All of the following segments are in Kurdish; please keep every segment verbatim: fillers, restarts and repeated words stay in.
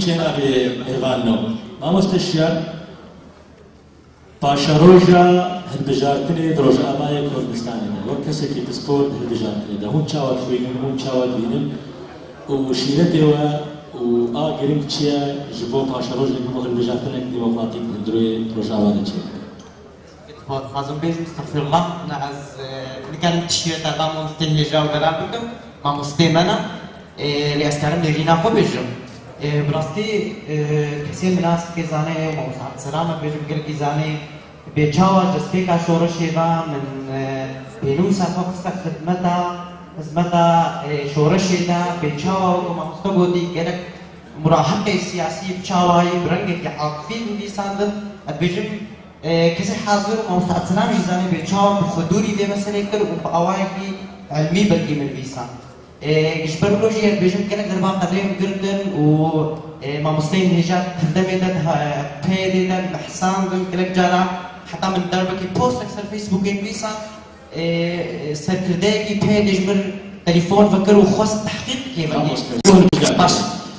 Çêna bê mêvan no. Mamoste Şiyar, paşeroja hilbijartinê di Rojavayê Kurdistanê de, wek kesekî pispor di hilbijartinê de, hûn çawa dixwînin, hûn çawa dibînin û şîretê we û a giring çi ye ji bo paşerojek bo hilbijartinek demokratîk li hundirê Rojava de çêbibe? Dixwazim bêjim, estexfirullah, ne ez, e, nikarim tiştê te da mamostê hêja û delal bikim, mamostê me ne. E, lê ez karim nêrîna xwe bêjim. E, bi rastî, e, kesê min nas dike zane, mamosta Abdulselam e, bêjim gelkî zane, bê çawa destpêka şoreşê de min, e, pênûsa xwe xiste xidmeta, xizmeta, e, şoreşê de, bê çawa wekî mamosta gotî gelek murahiqê siyasî bi çawayî, bi rengekî atifî nivîsandin. Ez dibêjim, E, kesê hazir û mamosta Abdulselam jî zanê bê çawa bi xwe dûrî vê meselê kir û bi awayekî ilmî belkî min nivîsand. E, ji ber wilo jî ez dibêjim gelek derba qedrê min girtin û, e, mamosteyên hêja di demê de, di ha-, peyê de min hesandin gelek cara heta min derbekî postek ser Facebookê nivîsand. E, serkirdeyekî peyê de ji min telefon vekir û xwest tehqîq bike min. Mamoste, Baş.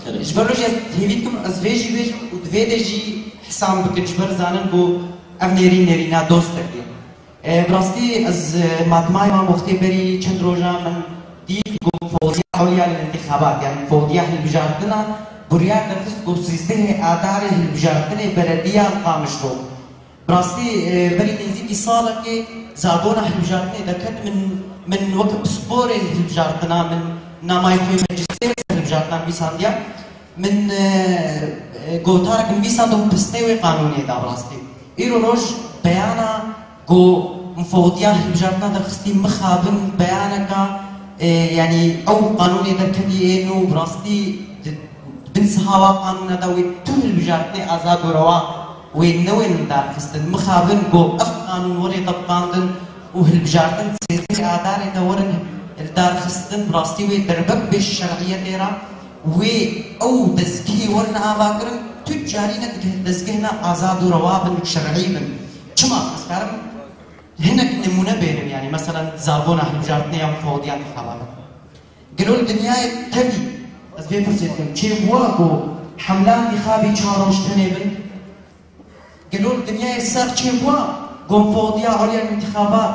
Kerem. Ji ber wilo jî ez hêvî dikim ez vê jî bêjim û di vê de jî hesab bikin, ji ber zanin ku ev nêrîn nêrîna dostek e. E, bi rastî ez, e, matmayê wan wextê berî çend roja min dît ku Mufewdiya Ulya lil Intixabat, yani Mufewdiya Hilbijartina, biryar derxist ku sîzdehê Adarê hilbijartinê belediya Qamişlo. Bi rastî, e, berî nêzîkî salekê zabona hilbijartinê derket, min, min wek pisporê hilbijartina, min nameyê xwe yê meclisê hilbijartina nivîsandiya. Min, e, e, gotarek nivîsand û pistê wê qanûnê da bi rastî. Îro roj beyana ku Mufewdiya Hilbijartina derxistî mixabin beyaneka, e, yanî ew qanûnê derketî ê nû bi rastî di, di bin siha wa qanûna de wê tu hilbijartinê azad û rewa wê newên darxistin. Mixabin ku ev qanûn were tebqandin û hilbijartin sêzdehê Adarê de werin li darxistin, bi rastî wê derbek bê ji şer'iyetê re. Wê ew dezgehê werin avakirin, tu carî ne dezgehna azad û rewa bin, şer'î bin. Çima? Ez karim hinek nimûne bênim, yanî, meselen, zabona hilbijartinê ya Mufewdiya Intixabat. Gelo li dinyayê tevî, ez vê pirsê dikim, çêbûwa ku hemla întîxabî çar roj tenê bin? Gelo li dinyayê serr çêbûwa ku Mufewdiya Ulya lil Întîxabat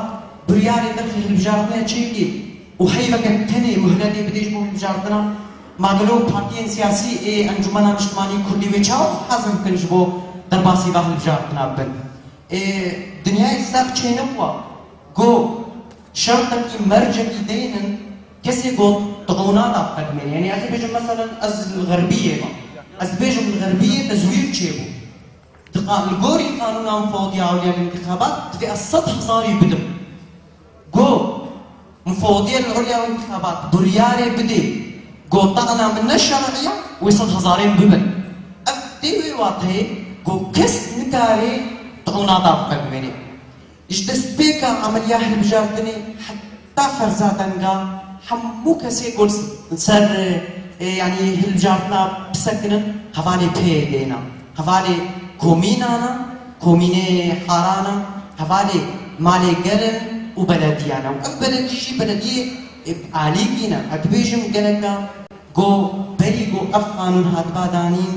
biryarê derxê hilbijartinê çêkê û heyveke tenê muhletê bidê ji bo hilbijartina? Ma gelo partiyên siyasî ê Encûmena Niştimanî Kurdî wê çawa xwazin bikin ji bo derbasî va hilbijartina bibin? Ê, dinyayê serr çênebûwa ku şertekî mercekî deynin kesê ku tiûna da biqedimêne. Yanî ez dibêjim, meselen, ez li Xerbiyê me. Ez dibêjim li Xerbiyê tezwîr çêbû. Di qa-, li gorî qanûna Mufewdiya Ulya lil Întîxabat divê ez sed hezarî bidim. Go, Mufewdiya Ulya lil Întîxabat biryarê bidê, go tana min ne şer'î ya, wê sed hezarên bibin. Ev tê wê wateyê, go kes nikare tiûna da biqedimêne. Ji destpêka emeliya hilbijartinê heta ferza denga hemû kesê ku li ser, e, yanî hilbijartina bisekinin hevalê P Y D'na, hevalê komînan a, komînê Haran a, hevalê malê gel in û belediyan a. Û ev beledî jî belediyê, e, alîkî ne. Ez dibêjim geleka Go berî ku ev qanûn hatiba danîn,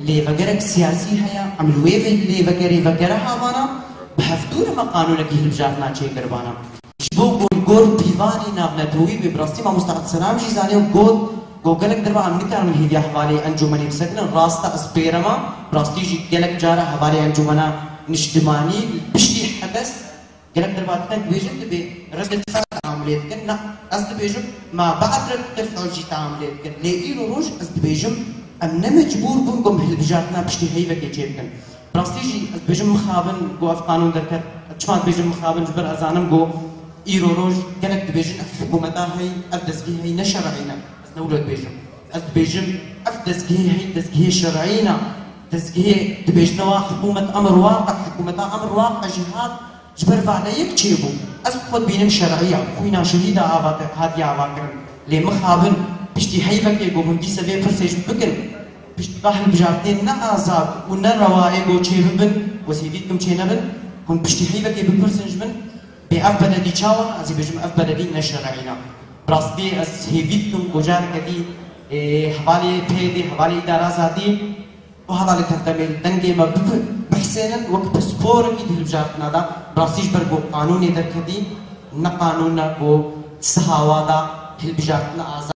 lêvegerek siyasî heye, em li wê ve lêvegerê vegere havana, bi hevdû re me qanûnekî hilbijartina çêkiribana. Ji bo ku li gor pîvanî navnetewî bê, bi rastî mamosta Abdulselam jî zanî û got, ku gelek derba em nikarin hêviya hevalê encûmenê bisekinin, rast e ez pê re me, bi rastî jî gelek cara hevalê encûmena niştimanî li piştî hedes Gelek derbatînek dibêjin, dibê red feel teamulê dikin. Na, ez dibêjim, ma bad red feel jî teamulê dikin. Lê îro roj ez dibêjim, em ne mecbûr bûn ku em hilbijartina piştî heyvekê çêbikin. Rastî jî ez dibêjim mixabin ku ev qanûn derket. Çima dibêjim mixabin? Ji ber ez zanim ku îro roj gelek dibêjin ev hikûmeta hey, ev dezgehê hey ne şer'î ne. Ez ne wilo dibêjim. Ez dibêjim ev dezgehê hey dezgehê şer'î ne. Dezgehê dibêjine wa hikûmet emir waqe, hikûmeta emir waqe jî hat. Ji ber vane yek çêbû. Ez bi xwe dibînim şer'î ya, xwîna şehîda ava te-, hatiye avakirin. Lê mixabin, piştî heyvekê ku hûn dîse vê pirsê ji min bikin, piştî va hilbijartinên ne azad û ne rewa ê ku çêbibin, wesîlî dikim çênebin, hûn piştî heyvekê bipirsin ji min, bê ev beledî çawa? Ez ê bêjim ev beledî ne şer'î ne. Bi rastî ez hêvî dikim ku careke dî Ê, hevalê P Y D'ê, hevalê Îdara Azadî û hevalê Tevdemê li dengê me bihsênin, wek pisporekî di hilbijartina de, bi rastî ji ber ku qanûnê derketî, ne qanûn e ku siha wan de hilbijartina azad